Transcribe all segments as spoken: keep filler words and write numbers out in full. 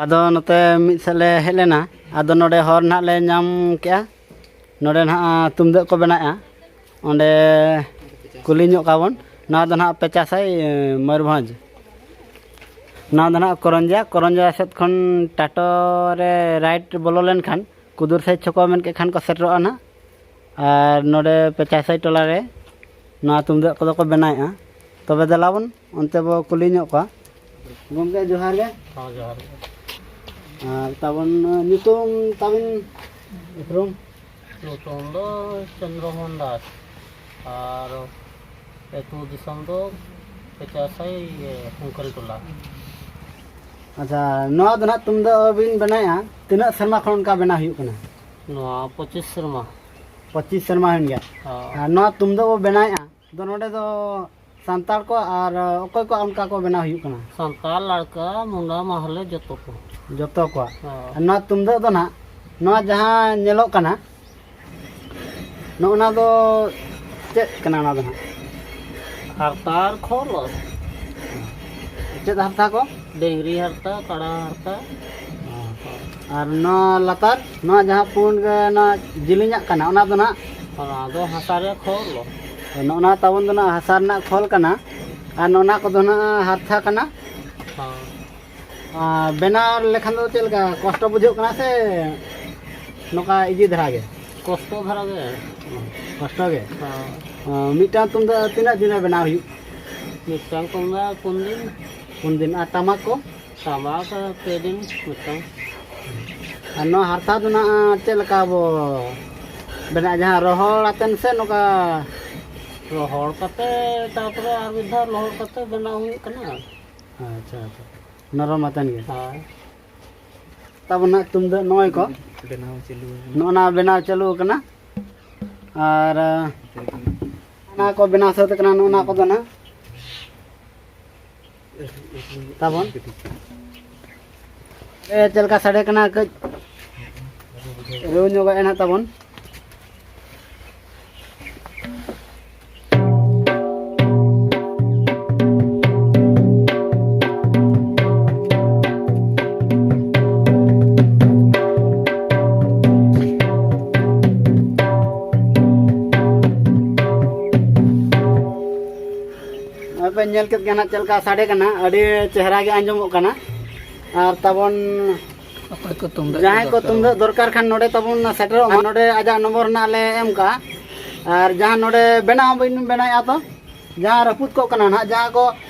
ᱟᱫᱚ ᱱᱚᱛᱮ ᱢᱤᱫ ᱥᱮᱫ ᱞᱮ ᱦᱮᱡ ᱞᱮᱱᱟ᱾ ᱟᱫᱚ ᱱᱚᱰᱮ ᱦᱚᱨ ᱱᱟᱦᱟᱜ ᱞᱮ ᱧᱟᱢ ᱠᱮᱜᱼᱟ᱾ ᱱᱚᱰᱮ ᱱᱟᱦᱟᱜ ᱛᱩᱢᱫᱟᱹᱜ ᱠᱚ ᱵᱮᱱᱟᱣᱮᱫᱼᱟ᱾ ᱚᱸᱰᱮ ᱠᱩᱞᱤ ᱧᱚᱜ ᱠᱚᱣᱟ ᱵᱚᱱ᱾ ᱱᱚᱣᱟ ᱫᱚ ᱱᱟᱦᱟᱜ ᱯᱮᱪᱟᱥᱟᱭ, ᱮ, ᱢᱚᱭᱩᱨᱵᱷᱚᱸᱡᱽ᱾ ᱱᱚᱣᱟ ᱫᱚ ᱱᱟᱦᱟᱜ ᱠᱚᱨᱚᱱᱡᱟ, ᱠᱚᱨᱚᱱᱡᱟ ᱥᱮᱫ ᱠᱷᱚᱱ ᱴᱟᱴᱚ ᱨᱮ ᱨᱟᱭᱤᱴ ᱵᱚᱞᱚ ᱞᱮᱱᱠᱷᱟᱱ ᱠᱩᱫᱩᱨ ᱥᱟᱹᱭ ᱪᱷᱚᱠᱚ ᱢᱮᱱ ᱠᱮᱫ ᱠᱷᱟᱱ ᱠᱚ ᱥᱮᱴᱮᱨᱚᱜᱼᱟ ᱱᱟᱦᱟᱜ᱾ ᱟᱨ ᱱᱚᱰᱮ ᱯᱮᱪᱟᱥᱟᱭ ᱴᱚᱞᱟ ᱨᱮ ᱱᱚᱣᱟ ᱛᱩᱢᱫᱟᱹᱜ ᱠᱚᱫᱚ ᱠᱚ ᱵᱮᱱᱟᱣᱮᱫᱼᱟ᱾ ᱛᱚᱵᱮ ᱫᱮᱞᱟ ᱵᱚᱱ ᱚᱱᱛᱮ ᱵᱚ ᱠᱩᱞᱤ ᱧᱚᱜ ᱠᱚᱣᱟ᱾ ᱜᱚᱢᱠᱮ, ᱡᱚᱦᱟᱨ ᱜᱮ᱾ ᱦᱮᱸ, ᱡᱚᱦᱟᱨ ᱜᱮ᱾ ᱟᱨ ᱛᱟᱵᱚᱱ, ᱧᱩᱛᱩᱢ ᱛᱟᱵᱤᱱ, ᱩᱯᱨᱩᱢ? ᱧᱩᱛᱩᱢ ᱫᱚ ᱪᱚᱱᱫᱨᱚᱢᱳᱦᱚᱱ ᱫᱟᱥ, ᱟᱨ ᱟᱹᱛᱩ ᱫᱤᱥᱚᱢ ᱫᱚ ᱯᱮᱪᱟᱥᱟᱭ, ᱤᱭᱟᱹ, ᱠᱩᱝᱠᱟᱹᱞ ᱴᱚᱞᱟ᱾ ᱟᱪᱪᱷᱟ, ᱱᱚᱣᱟ ᱫᱚ ᱱᱟᱦᱟᱜ ᱛᱩᱢᱫᱟᱹᱜ ᱵᱤᱱ ᱵᱮᱱᱟᱣᱮᱫᱼᱟ, ᱛᱤᱱᱟᱹᱜ ᱥᱮᱨᱢᱟ ᱠᱷᱚᱱ ᱚᱱᱠᱟ ᱵᱮᱱᱟᱣ ᱦᱩᱭᱩᱜ ᱠᱟᱱᱟ? ᱱᱚᱣᱟ ᱯᱚᱸᱪᱤᱥ ᱥᱮᱨᱢᱟ᱾ ᱯᱚᱸᱪᱤᱥ ᱥᱮᱨᱢᱟ ᱦᱩᱭᱮᱱ ᱜᱮᱭᱟ᱾ ᱦᱚᱸ᱾ ᱟᱨ ᱱᱚᱣᱟ ᱛᱩᱢᱫᱟᱹᱜ ᱵᱚ ᱵᱮᱱᱟᱣᱮᱫᱼᱟ, ᱫᱚ ᱱᱚᱰᱮ ᱫᱚ ᱥᱟᱱᱛᱟᱲ ᱠᱚ ᱟᱨ ᱚᱠᱚᱭ ᱠᱚ ᱚᱱᱠᱟ ᱠᱚ ᱵᱮᱱᱟᱣ ᱦᱩᱭᱩᱜ ᱠᱟᱱᱟ? ᱥᱟᱱᱛᱟᱲ, ᱞᱟᱲᱠᱟ, ᱢᱩᱱᱰᱟ, ᱢᱟᱦᱞᱮ, ᱡᱚᱛᱚ ᱠᱚ᱾ ᱡᱚᱛᱚ ᱠᱚᱣᱟᱜ᱾ ᱦᱚᱸ᱾ ᱟᱨ ᱱᱚᱣᱟ ᱛᱩᱢᱫᱟᱹᱜ ᱫᱚ ᱱᱟᱦᱟᱜ, ᱱᱚᱣᱟ ᱡᱟᱦᱟᱸ ᱧᱮᱞᱚᱜ ᱠᱟᱱᱟ, ᱱᱚᱜᱼᱚ ᱱᱟ ᱫᱚ ᱪᱮᱫ ᱠᱟᱱᱟ ᱚᱱᱟ ᱫᱚ ᱱᱟᱦᱟᱜ? ᱦᱟᱨᱛᱟ ᱟᱨ ᱠᱷᱚᱞ᱾ ᱪᱮᱫ ᱦᱟᱨᱛᱟ ᱠᱚ? ᱰᱟᱹᱝᱨᱤ ᱦᱟᱨᱛᱟ, ᱠᱟᱲᱟ ᱦᱟᱨᱛᱟ᱾ ᱟᱨ ᱱᱚᱣᱟ ᱞᱟᱛᱟᱨ, ᱱᱚᱣᱟ ᱡᱟᱦᱟᱸ ᱯᱩᱸᱰ ᱜᱮ, ᱱᱚᱣᱟ ᱡᱤᱞᱤᱧᱟᱜ ᱠᱟᱱᱟ, ᱚᱱᱟ ᱫᱚ ᱱᱟᱦᱟᱜ? ᱚᱱᱟ ᱫᱚ ᱦᱟᱥᱟ ᱨᱮᱭᱟᱜ ᱠᱷᱚᱞ᱾ ᱱᱚᱜᱼᱚ ᱱᱟ ᱛᱟᱵᱚᱱ ᱫᱚ ᱱᱟᱦᱟᱜ ᱦᱟᱥᱟ ᱨᱮᱱᱟᱜ ᱠᱷᱚᱞ ᱠᱟᱱᱟ, ᱟᱨ ᱱᱚᱜᱼᱚ ᱱᱟ ᱠᱚᱫᱚ ᱱᱟᱦᱟᱜ ᱦᱟᱨᱛᱟ ᱠᱟᱱᱟ᱾ ᱦᱚᱸ᱾ ᱟᱨ ᱵᱮᱱᱟᱣ ᱞᱮᱠᱷᱟᱱ ᱫᱚ ᱪᱮᱫ ᱞᱮᱠᱟ ᱠᱚᱥᱴᱚ ᱵᱩᱡᱷᱟᱹᱜ ᱠᱟᱱᱟ ᱥᱮ ᱱᱚᱝᱠᱟ ᱤᱡᱤ ᱫᱷᱟᱨᱟ ᱜᱮ? ᱠᱚᱥᱴᱚ ᱫᱷᱟᱨᱟ ᱜᱮ᱾ ᱠᱚᱥᱴᱚ ᱜᱮ? ᱦᱚᱸ᱾ ᱚ, ᱢᱤᱫᱴᱟᱝ ᱛᱩᱢᱫᱟᱜ ᱛᱤᱱᱟᱹᱜ ᱫᱤᱱ ᱨᱮ ᱵᱮᱱᱟᱣ ᱦᱩᱭᱩᱜ? ᱢᱤᱫᱴᱟᱝ ᱛᱩᱢᱫᱟᱜ ᱯᱩᱱ ᱫᱤᱱ᱾ ᱯᱩᱱ ᱫᱤᱱ᱾ ᱟᱨ ᱴᱟᱢᱟᱠ ᱠᱚ? ᱴᱟᱢᱟᱠ ᱯᱮ ᱫᱤᱱ ᱢᱤᱫᱴᱟᱝ᱾ ᱟᱨ ᱱᱚᱣᱟ ᱦᱟᱨᱛᱟ ᱫᱚ ᱱᱟᱜ ᱪᱮᱫ ᱞᱮᱠᱟ ᱵᱚ ᱵᱮᱱᱟᱣᱟ, ᱡᱟᱦᱟᱸ ᱨᱚᱦᱚᱲ ᱟᱛᱮᱱ ᱥᱮ ᱱᱚᱝᱠᱟ? ᱨᱚᱦᱚᱲ ᱠᱟᱛᱮ, ᱛᱟᱨᱯᱚᱨᱮ ᱟᱨ ᱢᱤᱫ ᱫᱷᱟᱣ ᱞᱚᱦᱚᱫ ᱠᱟᱛᱮ ᱵᱮᱱᱟᱣ ᱦᱩᱭᱩᱜ ᱠᱟᱱᱟ᱾ ᱟᱪᱪᱷᱟ, ᱟᱪᱪᱷᱟ, ᱱᱚᱨᱚᱢ ᱟᱛᱮᱱ ᱜᱮ᱾ ᱦᱳᱭ᱾ ᱛᱟᱵᱚᱱ ᱱᱟᱜ ᱛᱩᱢᱫᱟᱜ ᱱᱚᱜᱼᱚᱭ ᱠᱚ ᱵᱮᱱᱟᱣ ᱪᱟᱹᱞᱩ ᱟᱠᱟᱱᱟ᱾ ᱱᱚᱜᱼᱚ ᱱᱟ ᱵᱮᱱᱟᱣ ᱪᱟᱹᱞᱩ ᱟᱠᱟᱱᱟ᱾ ᱟᱨ, ᱟᱸ, ᱚᱱᱟ ᱠᱚ ᱵᱮᱱᱟᱣ ᱥᱟᱹᱛ ᱟᱠᱟᱱᱟ, ᱱᱚᱜᱼᱚ ᱱᱟ ᱠᱚᱫᱚ ᱱᱟᱜ᱾ ᱛᱟᱵᱚᱱ᱾ ᱮ, ᱪᱮᱫ ᱞᱮᱠᱟ ᱥᱟᱰᱮ ᱠᱟᱱᱟ, ᱠᱟᱹᱡ ᱨᱩ ᱧᱚᱜᱟᱜ ᱮ ᱱᱟᱜ ᱛᱟᱵᱚᱱ᱾ ᱯᱮ ᱧᱮᱞ ᱠᱮᱫ ᱜᱮᱭᱟ ᱱᱟᱜ ᱪᱮᱫ ᱞᱮᱠᱟ ᱥᱟᱰᱮ ᱠᱟᱱᱟ, ᱟᱹᱰᱤ ᱪᱮᱦᱨᱟ ᱜᱮ ᱟᱸᱡᱚᱢᱚᱜ ᱠᱟᱱᱟ᱾ ᱟᱨ ᱛᱟᱵᱚᱱ ᱚᱠᱚᱭ ᱠᱚ ᱛᱩᱢᱫᱟᱹᱜ ᱡᱟᱦᱟᱸᱭ ᱠᱚ ᱫᱚᱨᱠᱟᱨᱚᱜᱼᱟ᱾ ᱛᱩᱢᱫᱟᱹᱜ ᱫᱚᱨᱠᱟᱨ ᱠᱷᱟᱱ ᱱᱚᱰᱮ ᱛᱟᱵᱚᱱ ᱥᱮᱴᱮᱨᱚᱜ ᱢᱟ᱾ ᱱᱚᱰᱮ ᱟᱡᱟᱜ ᱱᱚᱢᱵᱚᱨ ᱱᱟᱜ ᱞᱮ ᱮᱢ ᱠᱟᱜᱼᱟ᱾ ᱟᱨ ᱡᱟᱦᱟᱸ ᱱᱚᱰᱮ ᱵᱮᱱᱟᱣ ᱦᱚᱸ ᱵᱟᱹᱧ ᱵᱮᱱᱟᱣᱮᱫᱼᱟ ᱛᱚ, ᱡᱟᱦᱟᱸ ᱨᱟᱹᱯᱩᱫ ᱠᱚᱜ ᱠᱟᱱᱟ ᱱᱟᱜ, ᱡᱟᱦᱟᱸ ᱠᱚ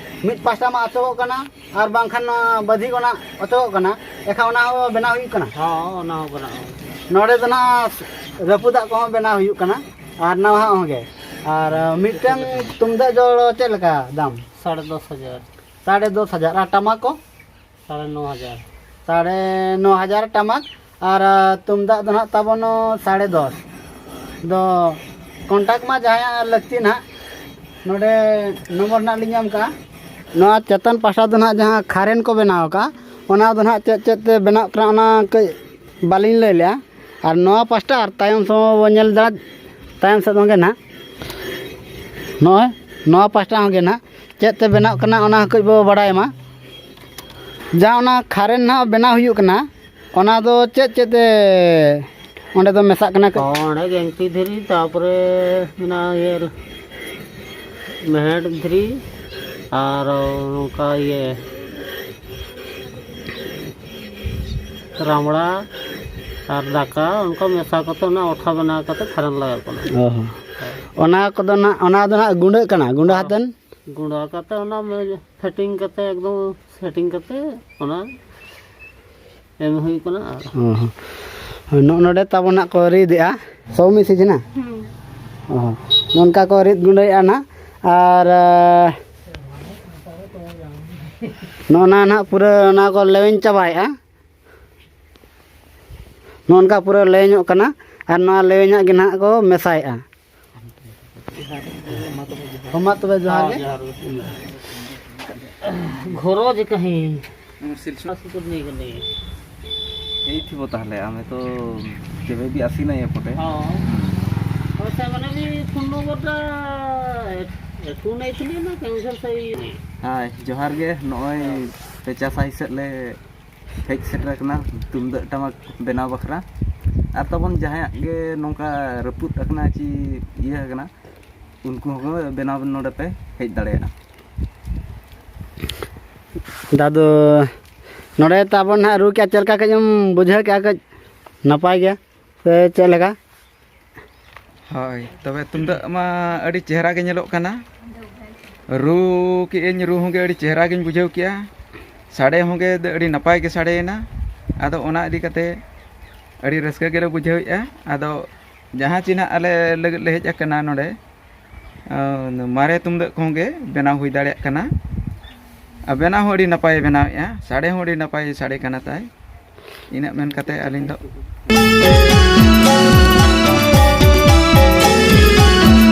ᱢᱤᱫ ᱯᱟᱥᱴᱟ ᱢᱟ ᱚᱪᱚᱜᱚᱜ ᱠᱟᱱᱟ, ᱟᱨ ᱵᱟᱝᱠᱷᱟᱱ ᱱᱚᱣᱟ ᱵᱟᱹᱫᱷᱤ ᱠᱚ ᱱᱟᱜ ᱚᱪᱚᱜᱚᱜ ᱠᱟᱱᱟ, ᱮᱱᱠᱷᱟᱱ ᱚᱱᱟ ᱦᱚᱸ ᱵᱮᱱᱟᱣ ᱦᱩᱭᱩᱜ ᱠᱟᱱᱟ᱾ ᱦᱚᱸ, ᱚᱱᱟ ᱦᱚᱸ ᱵᱮᱱᱟᱣ᱾ ᱱᱚᱰᱮ ᱫᱚ ᱱᱟᱜ ᱨᱟᱹᱯᱩᱫᱟᱜ ᱠᱚᱦᱚᱸ ᱵᱮᱱᱟᱣ ᱦᱩᱭᱩᱜ ᱠᱟᱱᱟ, ᱟᱨ ᱱᱟᱣᱟᱜ ᱦᱚᱸ ᱜᱮ᱾ ᱟᱨ ᱢᱤᱫᱴᱟᱝ ᱛᱩᱢᱫᱟᱜ ᱡᱚᱲ ᱪᱮᱫ ᱞᱮᱠᱟ ᱫᱟᱢ? ᱥᱟᱲᱮ ᱫᱚᱥ ᱦᱟᱡᱟᱨ᱾ ᱥᱟᱲᱮ ᱫᱚᱥ ᱦᱟᱡᱟᱨ᱾ ᱟᱨ ᱴᱟᱢᱟᱠ ᱠᱚ? ᱥᱟᱲᱮ ᱱᱚ ᱦᱟᱡᱟᱨ᱾ ᱥᱟᱲᱮ ᱱᱚ ᱦᱟᱡᱟᱨ ᱴᱟᱢᱟᱠ᱾ ᱟᱨ ᱛᱩᱢᱫᱟᱜ ᱫᱚ ᱱᱟᱜ ᱛᱟᱵᱚᱱ ᱥᱟᱲᱮ ᱫᱚᱥ᱾ ᱫᱚ ᱠᱚᱱᱴᱟᱠᱴ ᱢᱟ ᱡᱟᱦᱟᱸᱭᱟᱜ ᱞᱟᱹᱠᱛᱤ ᱱᱟᱜ, ᱱᱚᱰᱮ ᱱᱚᱢᱵᱚᱨ ᱱᱟᱜ ᱞᱤᱧ ᱮᱢ ᱠᱟᱜᱼᱟ᱾ ᱱᱚᱣᱟ ᱪᱮᱛᱟᱱ ᱯᱟᱦᱴᱟ ᱫᱚ ᱱᱟᱜ ᱡᱟᱦᱟᱸ ᱠᱷᱟᱨᱮᱱ ᱠᱚ ᱵᱮᱱᱟᱣ ᱟᱠᱟᱫ, ᱚᱱᱟ ᱫᱚ ᱱᱟᱜ ᱪᱮᱫ ᱪᱮᱫ ᱛᱮ ᱵᱮᱱᱟᱜ ᱠᱟᱱᱟ, ᱚᱱᱟ ᱠᱟᱹᱡ ᱵᱟᱹᱞᱤᱧ ᱞᱟᱹᱭ ᱞᱮᱜᱼᱟ᱾ ᱟᱨ ᱱᱚᱣᱟ ᱯᱟᱥᱴᱟ ᱟᱨ ᱛᱟᱭᱚᱢ ᱥᱮᱫ ᱵᱚᱱ ᱧᱮᱞ ᱫᱟᱲᱮᱭᱟᱜ, ᱛᱟᱭᱚᱢ ᱥᱮᱫ ᱦᱚᱸ ᱜᱮ ᱱᱟᱦᱟᱜ, ᱱᱚᱜᱼᱚᱭ ᱱᱚᱣᱟ ᱯᱟᱥᱴᱟ ᱦᱚᱸ ᱜᱮ ᱱᱟᱦᱟᱜ ᱪᱮᱫ ᱛᱮ ᱵᱮᱱᱟᱜ ᱠᱟᱱᱟ, ᱚᱱᱟ ᱦᱚᱸ ᱠᱟᱹᱡ ᱵᱚ ᱵᱟᱲᱟᱭ ᱢᱟ᱾ ᱡᱟᱦᱟᱸ ᱚᱱᱟ ᱠᱷᱟᱨᱮᱱ ᱱᱟᱦᱟᱜ ᱵᱮᱱᱟᱣ ᱦᱩᱭᱩᱜ ᱠᱟᱱᱟ, ᱚᱱᱟ ᱫᱚ ᱪᱮᱫ ᱪᱮᱫ ᱛᱮ ᱚᱸᱰᱮ ᱫᱚ ᱢᱮᱥᱟᱜ ᱠᱟᱱᱟ? ᱠᱟᱹᱡ ᱚᱸᱰᱮ ᱜᱮᱝᱴᱤ ᱫᱷᱤᱨᱤ, ᱛᱟᱨᱯᱚᱨᱮ ᱢᱮᱱᱟᱜᱼᱟ ᱤᱭᱟᱹ ᱢᱮᱦᱮᱫ ᱫᱷᱤᱨᱤ, ᱟᱨ ᱱᱚᱝᱠᱟ ᱤᱭᱟᱹ ᱨᱟᱢᱲᱟ ᱟᱨ ᱫᱟᱠᱟ, ᱚᱱᱠᱟ ᱢᱮᱥᱟ ᱠᱟᱛᱮ ᱚᱱᱟ ᱚᱴᱷᱟ ᱵᱮᱱᱟᱣ ᱠᱟᱛᱮ ᱠᱷᱟᱨᱮᱱ ᱞᱟᱜᱟᱜ ᱠᱟᱱᱟ᱾ ᱚ ᱦᱚᱸ᱾ ᱚᱱᱟ ᱠᱚᱫᱚ ᱱᱟᱜ, ᱚᱱᱟ ᱫᱚ ᱱᱟᱜ ᱜᱩᱸᱰᱟᱹᱜ ᱠᱟᱱᱟ, ᱜᱩᱸᱰᱟᱹ ᱦᱟᱛᱮᱱ? ᱜᱩᱸᱰᱟᱹ ᱠᱟᱛᱮ ᱚᱱᱟ ᱢᱮ-, ᱯᱷᱤᱴᱤᱝ ᱠᱟᱛᱮ, ᱮᱠᱫᱚᱢ ᱥᱮᱴᱤᱝ ᱠᱟᱛᱮ ᱚᱱᱟ ᱮᱢ ᱦᱩᱭᱩᱜ ᱠᱟᱱᱟ᱾ ᱟᱨ ᱚ ᱦᱚᱸ᱾ ᱦᱳᱭ, ᱱᱚᱜᱼᱚ ᱱᱚᱰᱮ ᱛᱟᱵᱚᱱ ᱱᱟᱜ ᱠᱚ ᱨᱤᱫᱮᱜᱼᱟ, ᱥᱚᱣᱢᱤᱥᱤ ᱡᱮ ᱱᱟ? ᱦᱩᱸ᱾ ᱚ ᱦᱚᱸ᱾ ᱱᱚᱝᱠᱟ ᱠᱚ ᱨᱤᱫ ᱜᱩᱸᱰᱟᱹᱭᱮᱜᱼᱟ ᱱᱟᱜ᱾ ᱟᱨ, ᱟᱨ ᱱᱚᱜᱼᱚ ᱱᱟ ᱱᱟᱜ ᱯᱩᱨᱟᱹ ᱚᱱᱟ ᱠᱚ ᱞᱮᱣᱮᱧ ᱪᱟᱵᱟᱭᱮᱜᱼᱟ᱾ ᱱᱚᱜᱼᱚ ᱱᱚᱝᱠᱟ ᱯᱩᱨᱟᱹ ᱞᱮᱣᱮᱧᱚᱜ ᱠᱟᱱᱟ᱾ ᱟᱨ ᱱᱚᱣᱟ ᱞᱮᱣᱮᱧᱟᱜ ᱜᱮ ᱱᱟᱜ ᱠᱚ ᱢᱮᱥᱟᱭᱮᱜᱼᱟ᱾ ᱦᱚᱸ, ᱢᱟ ᱛᱚᱵᱮ ᱡᱚᱦᱟᱨ ᱜᱮ᱾ ᱦᱮᱸ, ᱡᱚᱦᱟᱨ ᱜᱮ᱾ ଘର ଯେ କାହିଁ? ଆମର ସିଲସିଲା। ସୁତୁର ନେଇଗଲେ। ହେଇଥିବ ତାହେଲେ, ଆମେ ତ କେବେ ବି ଆସିନାହିଁ ଏପଟେ। ହଁ। ଆଉ ସେମାନେ ବି ଫୋନ ନମ୍ବରଟା ଏ-, ଏଠୁ ନେଇଥିଲେ ନା କେଉଁଝର ସେଇ? ᱦᱳᱭ, ᱡᱚᱦᱟᱨ ᱜᱮ᱾ ᱱᱚᱜᱼᱚᱭ ᱯᱮ ᱪᱟᱥ ᱟᱭ ᱥᱮᱫ ᱞᱮ ᱦᱮᱡ ᱥᱮᱴᱮᱨ ᱟᱠᱟᱱᱟ ᱛᱩᱢᱫᱟᱹᱜ ᱴᱟᱢᱟᱠ ᱵᱮᱱᱟᱣ ᱵᱟᱠᱷᱨᱟ᱾ ᱟᱨ ᱛᱟᱵᱚᱱ ᱡᱟᱦᱟᱸᱭᱟᱜ ᱜᱮ ᱱᱚᱝᱠᱟ ᱨᱟᱹᱯᱩᱫ ᱟᱠᱟᱱᱟ ᱪᱮ ᱤᱭᱟᱹ ᱟᱠᱟᱱᱟ, ᱩᱱᱠᱩ ᱦᱚᱸᱠᱚ ᱵᱮᱱᱟᱣ ᱱᱚᱰᱮ ᱯᱮ ᱦᱮᱡ ᱫᱟᱲᱮᱭᱟᱜᱼᱟ᱾ ᱫᱟᱫᱩ, ᱱᱚᱰᱮ ᱛᱟᱵᱚᱱ ᱱᱟᱦᱟᱜ ᱨᱩ ᱠᱮᱜᱼᱟ, ᱪᱮᱫ ᱞᱮᱠᱟ ᱠᱟᱹᱡ ᱮᱢ ᱵᱩᱡᱷᱟᱹᱣ ᱠᱮᱜᱼᱟ? ᱠᱟᱹᱡ ᱱᱟᱯᱟᱭ ᱜᱮᱭᱟ ᱥᱮ ᱪᱮᱫ ᱞᱮᱠᱟ? ᱦᱳᱭ, ᱛᱚᱵᱮ ᱛᱩᱢᱫᱟᱹᱜ ᱢᱟ ᱟᱹᱰᱤ ᱪᱮᱦᱨᱟ ᱜᱮ ᱧᱮᱞᱚᱜ ᱠᱟᱱᱟ᱾ ᱨᱩ ᱠᱮᱜᱼᱟᱹᱧ, ᱨᱩ ᱦᱚᱸ ᱜᱮ ᱟᱹᱰᱤ ᱪᱮᱦᱨᱟ ᱜᱤᱧ ᱵᱩᱡᱷᱟᱹᱣ ᱠᱮᱜᱼᱟ᱾ ᱥᱟᱰᱮ ᱦᱚᱸ ᱜᱮ ᱟᱹᱰᱤ ᱱᱟᱯᱟᱭ ᱜᱮ ᱥᱟᱰᱮᱭᱮᱱᱟ᱾ ᱟᱫᱚ ᱚᱱᱟ ᱤᱫᱤ ᱠᱟᱛᱮ ᱟᱹᱰᱤ ᱨᱟᱹᱥᱠᱟᱹ ᱜᱮᱞᱮ ᱵᱩᱡᱷᱟᱹᱣᱮᱫᱼᱟ᱾ ᱟᱫᱚ ᱡᱟᱦᱟᱸ ᱪᱮ ᱱᱟᱦᱟᱜ ᱟᱞᱮ ᱞᱟᱹᱜᱤᱫ ᱞᱮ ᱦᱮᱡ ᱟᱠᱟᱱᱟ ᱱᱚᱰᱮ, ᱟᱨ ᱢᱟᱨᱮ ᱛᱩᱢᱫᱟᱹᱜ ᱠᱚᱦᱚᱸ ᱜᱮ ᱵᱮᱱᱟᱣ ᱦᱩᱭ ᱫᱟᱲᱮᱭᱟᱜ ᱠᱟᱱᱟ᱾ ᱟᱨ ᱵᱮᱱᱟᱣ ᱦᱚᱸ ᱟᱹᱰᱤ ᱱᱟᱯᱟᱭᱮ ᱵᱮᱱᱟᱣᱮᱫᱼᱟ, ᱥᱟᱰᱮ ᱦᱚᱸ ᱟᱹᱰᱤ ᱱᱟᱯᱟᱭ ᱥᱟᱰᱮ ᱠᱟᱱᱟ ᱛᱟᱭ᱾ ᱤᱱᱟᱹᱜ ᱢᱮᱱ ᱠᱟᱛᱮ ᱟᱹᱞᱤᱧ ᱫᱚ